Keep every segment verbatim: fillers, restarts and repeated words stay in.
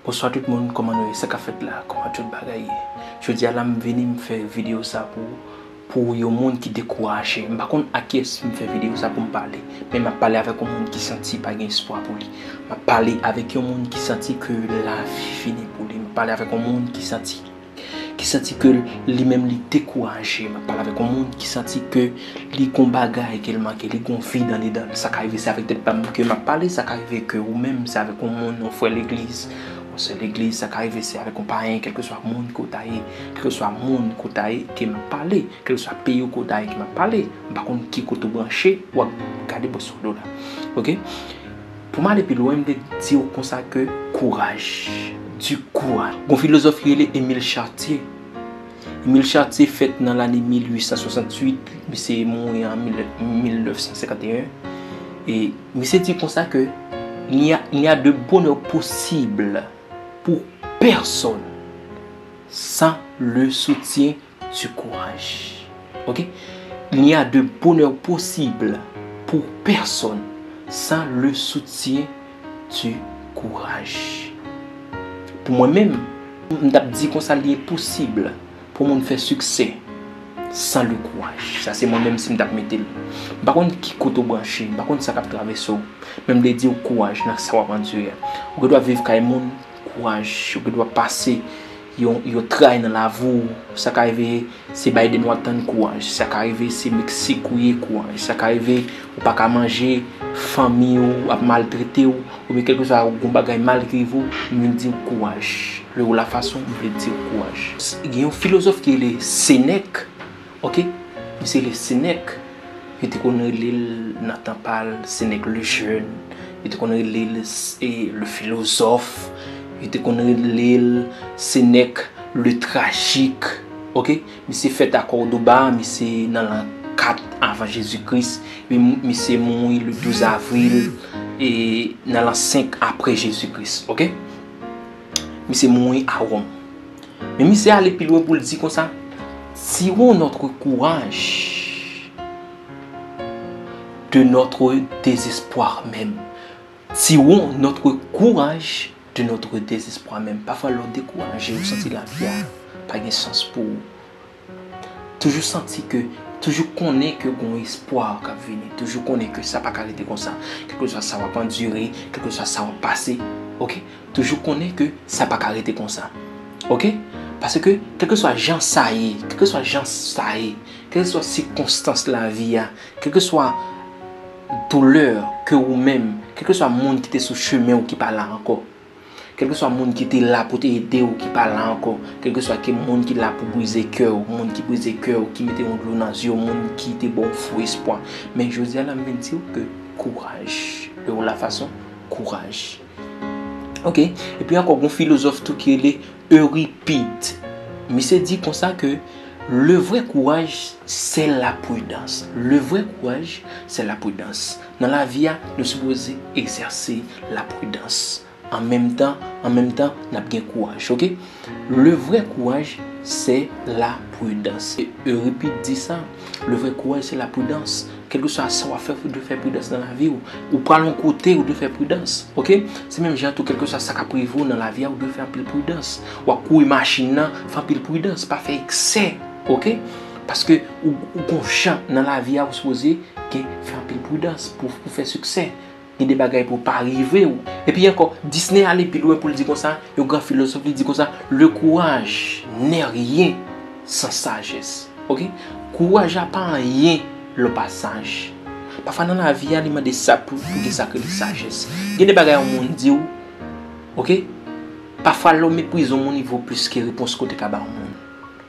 Bonswa tout moun, kòman nou ye? Sa k ap fèt la? Kòman tout bagay ye? Jodi a la m vini m fè videyo sa pou, pou yon moun ki dekouraje. M pa konn a kiyès m fè videyo sa pou m pale, men m ap pale avèk yon moun ki santi pa gen espwa pou li. M ap pale avèk yon moun ki santi ke lavi fini pou li. M ap pale avèk yon moun ki santi, ki santi ke li menm li dekouraje. M ap pale avèk yon moun ki santi ke li gon bagay ke l manke, li gon vid andedan l. Sa ka rive se avèk tèt pa m ke m ap pale, sa ka rive ke ou menm se avèk yon moun, yon frè legliz, yon sè legliz, sa ka rive se avèk yon payen, kèlkeswa moun ke w ta ye, kèlkeswa moun ke w ta ye ke m ap pale, kèlkeswa peyi w ke w ta ye ke m ap pale. M pa konn ki kote w branche, w ap gade bò sou do la. Oke? Pou m ale pi lwen, m te di w konsa ke kouraj, du courage. Gon filozòf ki rele Emile Chartier. Emile Chartier fèt nan lane mil uit san swasantuit, misye mouri an mil, mil nèf san senkanteyen. E misye di konsa ke il n'y a, il n'y a de bonheur possible pour personne sans le soutien du courage. Ok? Il n'y a de bonheur possible pour personne sans le soutien du courage. Pou mwen menm, m t ap di konsa li enposib pou moun fè siksè san le kouraj. Sa se mwen menm si m t ap mete l. M pa konn ki kote w branche, m pa konn sa k ap travèse w, men m vle di w kouraj nan sa w ap andire a. Ou gen dwa viv kay moun, kouraj. Ou gen dwa pase yon, yon tray nan lavi w. Sa ka rive se Biden w ap tann, kouraj. Sa ka rive se Meksik ou ye, kouraj. Sa ka rive ou pa ka manje, fanmi w ap maltrete w, oubyen kèlkeswa yon bagay mal ki rive w, m vin di w kouraj. Le ou la fason, m vle di w kouraj. Gen yon filozòf ki rele Senèk, ok? Misye rele Senèk. Yo te konn rele l nan tan pa l Senèk le Jeune. Yo te konn rele l, e, le filozòf. Yo te konn rele l Senèk le trajik. Ok? Misye fèt a Kòdoba, misye nan lan kat avan Jezi Kris. Epi misye mouri le douz avril, e, nan lan senk apre Jezi Kris. Ok? Misye mouri a Wòm. Men misye ale pi lwen pou l di konsa, tirons notre courage de notre désespoir même. Tirons notre courage de notre désespoir même. Pafwa lè w dekouraje, ou santi lavi a pa gen sans pou ou. Toujou santi ke, toujou konnen ke gon espwa k ap vini. Toujou konnen ke sa pa ka rete konsa. Kèlkeswa sa w ap andire, kèlkeswa sa w ap pase. Ok? Toujou konnen ke sa pa ka rete konsa. Ok? Paske, kèlkeswa jan sa ye, kèlkeswa jan sa ye, kèlkeswa sikonstans lavi a, kèlkeswa doulè ke ou menm, kèlkeswa moun ki te sou chemen w ki pa la ankò, kèlkeswa moun ki te la pou te ede w ki pa la ankò, kèlkeswa ke moun ki la pou brize kè w, moun ki brize kè w, ki mete yon dlo nan zye w, moun ki te ba w fo espwa. Men jodi a la, m vin di w ke kouraj. Le ou la fason, kouraj. Ok? Epi ankò, gon filozòf tou ki rele Euripide. Misye di konsa ke le vrai courage, c'est la prudence. Le vrai courage, c'est la prudence. Nan lavi a, nou sipoze egzèse lapridans. An menm tan, an menm tan, n ap gen kouraj, ok? Le vrai courage, c'est la prudence. E Euripide di sa, le vrai courage, c'est la prudence. Kèlkeswa sa w ap fè, ou dwe fè pridans nan lavi w. Ou pral yon kote, ou dwe fè pridans, ok? Se menm jan tou, kèlkeswa sa k ap rive w nan lavi a, ou dwe fè anpil pridans. W ap kouri machin nan, fè anpil pridans, pa fè eksè, ok? Paske ou, ou gon jan nan lavi a, ou sipoze gen, fè anpil pridans pou, pou fè siksè. Gen de bagay pou pa rive w. Epi ankò, Disney ale pi lwen pou l di konsa, yon gran filozòf, li di konsa, le courage n'est rien sans sagesse. Ok? Kouraj la pa anyen lè w pa saj. Pafwa nan lavi a, li mande sa pou, pou gen sa k rele sajès. Gen de bagay yon moun di w, ok? Pafwa lè w meprize yon moun, li vo plis ke repons ke w te ka ba yon moun.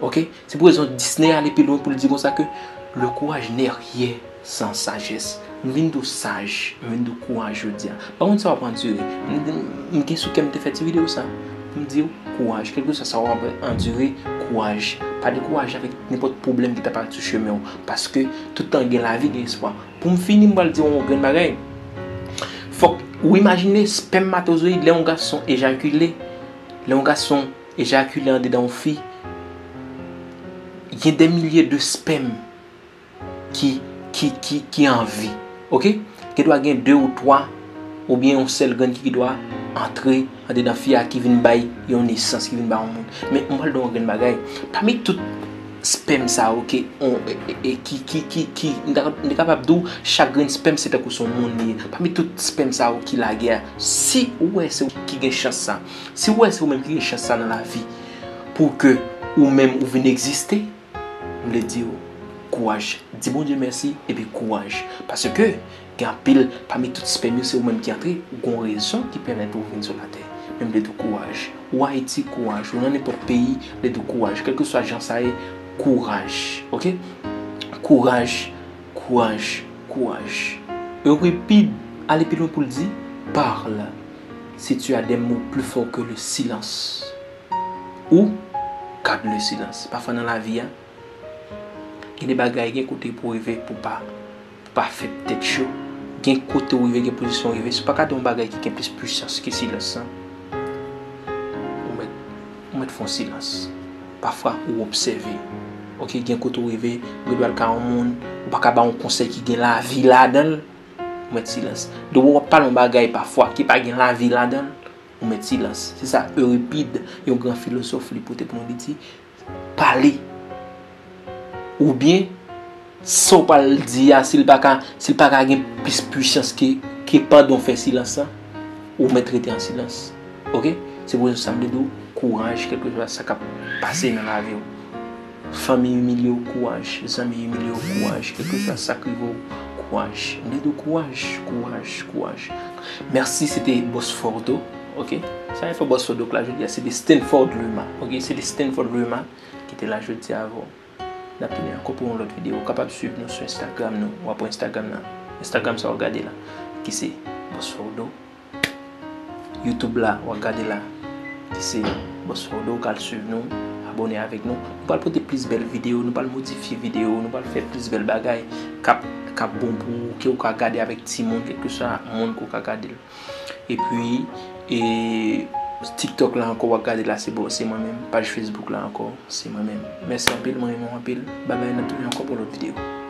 Ok? Se pou rezon Disney ale pi lwen pou l di konsa ke le courage n'est rien sans sagesse. M vin tou saj, m vin tou kouraj jodi a. Pa konn sa w ap andire. M, m, m gen sou kè m te fè ti videyo sa. Pou m di w kouraj. Kèlkeswa sa w ap andire, kouraj. Pa dekouraje avèk nenpòt pwoblèm ki ta parèt sou chemen w. Paske tout tan gen lavi, gen espwa. Pou m fini, m pral di w yon grenn bagay. Fòk ou imajine spèmatozoyid lè yon gason ejakile. Lè yon gason ejakile andedan yon fi, gen dè milye de spèm ki, ki, ki, ki an vi. Ok? Gen dwa gen de ou twa, oubyen yon sèl grenn ki, ki dwa antre andedan fi a, ki vin bay yon nesans, ki vin bay yon moun. Men m pral di w yon grenn bagay. Pami tout spèm sa yo ke on, e, e, e, ki, ki, ki, ki, m ta, m ta kapab di w, chak grenn spèm se tankou se yon moun li ye. Pami tout spèm sa yo ki lage a, si ou wè se ou ki gen chans sa, si ou wè se ou menm ki gen chans sa nan lavi, pou ke ou menm ou vin egziste, m vle di w, kouraj. Di Bondye mèsi, epi kouraj. Paske, gen anpil, pami tout spèm yo, se ou menm ki antre, ou gon rezon ki pèmèt ou vin sou latè. Men m vle di w kouraj. Ou Ayiti, kouraj. Ou nan nenpòt peyi, m vle di w kouraj. Kèlkeswa jan sa ye, kouraj. Oke? Kouraj, kouraj, kouraj. Euripide ale pi lwen pou l di, parle si tu as des mots plus forts que le silence. Ou garde le silence. Pafwa nan lavi a, gen de bagay, gen kote pou rive, pou pa, pou pa fè tèt cho. Gen kote ou rive, gen pozisyon ou rive. Si w pa ka di yon bagay ki gen plis pwisans ke silans lan, ou mèt, ou mèt fè yon silans. Pafwa, ou obsève. Oke, gen kote ou rive, ou gen dwa al ka yon moun, ou pa ka ba yon konsèy ki gen lavi ladan l, ou mèt silans. Depi w ap pale yon bagay pafwa ki pa gen lavi ladan l, ou mèt silans. Se sa Euripide, yon gran filozòf, li pote pou nou, li di, pale. Oubyen, sa w pral di a, si l pa ka, si l pa ka gen plis pwisans ke, ke pandan w fè silans lan, ou mèt rete an silans. Oke? Se pou sa m te di w, kouraj, kèlkeswa sa k ap pase nan lavi w. Fanmi imilye w, kouraj. Zanmi imilye w, kouraj. Kèlkeswa sa k rive w, kouraj. M te di w kouraj, kouraj, kouraj. Mèsi, se te Bòs Fordo. Oke? Sa e fò Bòs Fordo k la jodi a, se te Stanford Lema. Oke? Se te Stanford Lema ki te la jodi a avè w. N ap tounen ankò pou yon lòt videyo. Ou kapab swiv nou sou Instagram nou. W ap wè Instagram nan. Instagram sa w gade la, ki se Bòs Fordo. YouTube la, w ap gade la, ki se Bòs Fordo, ou ka al swiv nou, abòne avèk nou. Nou pral pote plis bèl videyo, nou pral modifye videyo, nou pral fè plis bèl bagay k ap, k ap bon pou ou, ke ou ka gade avèk timoun, kèlkeswa moun ke ou ka gade l. Epi, e, TikTok la ankò, w ap gade la, se bon, se mwen menm. Paj Facebook la ankò, se mwen menm. Mèsi anpil, mwen renmen w anpil. Babay, n ap tounen ankò pou lòt videyo.